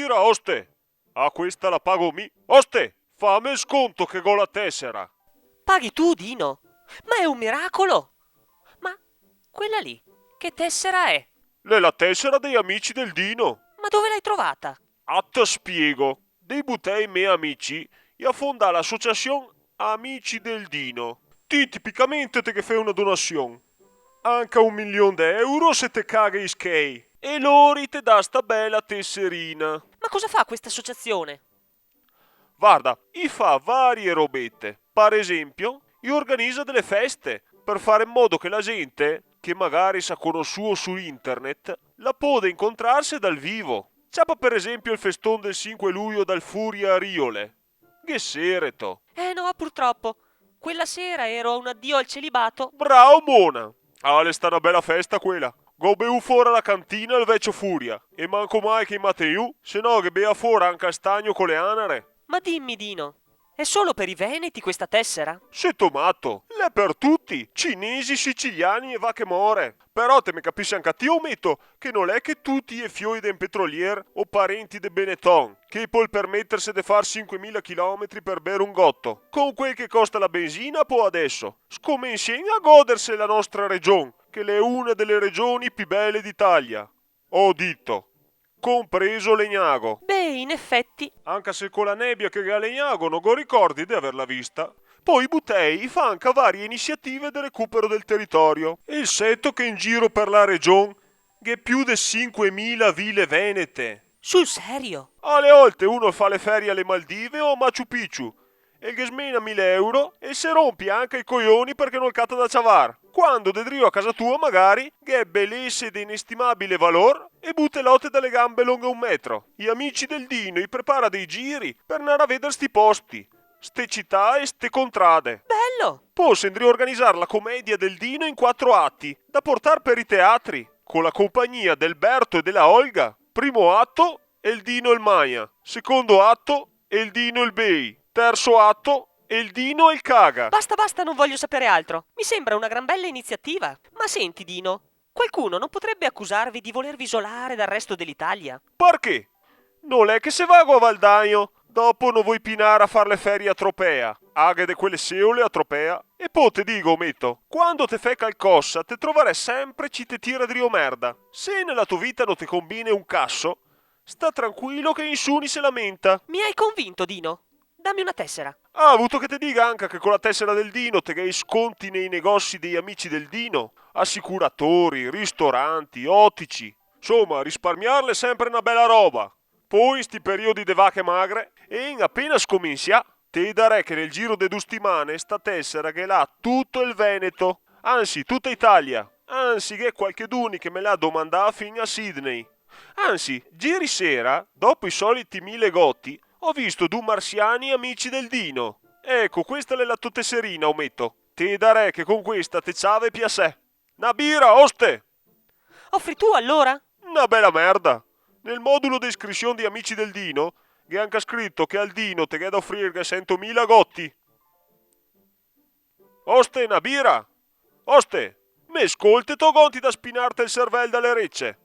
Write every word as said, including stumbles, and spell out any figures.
bira, oste! Ah, questa la pago mi. Oste, fame el sconto che go la tesera. Paghi tu, Dino? Ma è un miracolo! Ma quella lì, che tessera è? L'è la tesera dei Amici del Dino. Ma dove l'hai trovata? Ah, te spiego. Dei butei me amici i à fondà l'asociasion Amici del Dino. Ti tipicamente te ghe fè una donasion, anca un milion de euro se te caghe i schei, e lori te dà sta bela teserina. Ma cosa fa questa associazione? Varda, i fa varie robete. Par esempio, i organiza dele feste, per fare in modo che la gente, che magari s'à conosuo su internet, la pode incontrarse dal vivo. Ciapa per esempio el feston del sinque luio dal Furia a Riole. Ghe sere, to. Eh no, purtroppo. Quella sera ero a un addio al celibato. Bravo, mona! Ah, l'è sta na bela festa quela. Go beù fora la cantina el vecio Furia, e manco mal che i m'à tegnù, se no ghe bea fora anca el stagno co le anare. Ma dimmi, Dino, è solo per i veneti questa tessera? Seto mato, l'è per tuti, cinesi, siciliani e vache more. Però te me capisi anca ti, Ometo, che no l'è che tuti i è fioi de un petrolier o parenti de Benetton, che i pol permeterse de far sinquemila chilometri per bere un goto. Con quel che costa la benzina, po adeso, scomensien a goderse la nostra region, che l'è una dele regioni pi bele d'Italia. Go dito, compreso Legnago. Beh, in effetti. Anca se co la nebia che ghe xe a Legnago no go ricordi de averla vista. Po i butei i fa anca varie iniziative de recupero del teritorio. E el seto che in giro per la region ghe xe più de sinquemila vile venete. Sul serio? A le olte uno fa le ferie a le Maldive o a Machu Picchu, e el ghe smena mile euro e el se ronpi anca i coioni parché no el cata da ciavar. Quando de drio a casa tua, magari, ghe xe belese de inestimabile valor e butelote da le gambe longhe un metro. I Amici del Dino i prepara dei giri per ndar a veder sti posti, ste cità e ste contrade. Bello! Po se ndrio organizar la comedia del Dino in quatro ati, da portar per i teatri, co la compagnia del Berto e de la Olga. Primo ato, el Dino el magna. Secondo ato, el Dino el bei. Terso ato, el Dino el caga. Basta, basta, non voglio sapere altro. Mi sembra una gran bella iniziativa. Ma senti, Dino, qualcuno non potrebbe accusarvi di volervi isolare dal resto dell'Italia? Parché? No l'è che se vago a Valdagno, dopo no voi pi ndar a far le ferie a Tropea. Aghe de quele seole a Tropea. E po te digo, Ometo, quando te fè calcosa te trovarè sempre ci te tira drio merda. Se nela to vita no te combine un caso, sta tranquilo che nisuni se lamenta. Mi hai convinto, Dino. Dammi una tessera. Ah, vuto che te diga anca che co la tessera del Dino te ghe i sconti nei negozi dei Amici del Dino, asicuratori, ristoranti, otici. Insoma, risparmiar l'è sempre na bela roba. Po in sti periodi de vache magre, e in apena scominsià, te darè che nel giro de du stimane sta tessera ghe l'à tuto el Veneto, ansi, tuta Italia. Ansi, gh'è qualcheduni che me l'à domandà fin a Sydney. Ansi, ieri sera, dopo i soliti mile goti, ho visto du marsiani Amici del Dino. Eco, questa l'è la to tesserina, Ometo. Te darè che con questa te ciave piasè. Na bira, oste! Offri tu, allora? Na bela merda! Nel modulo de iscrision di Amici del Dino gh'è anca scrito che al Dino te gh'è da offrirghe sentomila goti. Oste, na bira! Oste, me scolteto, gonti da spinarte el servel da le rece?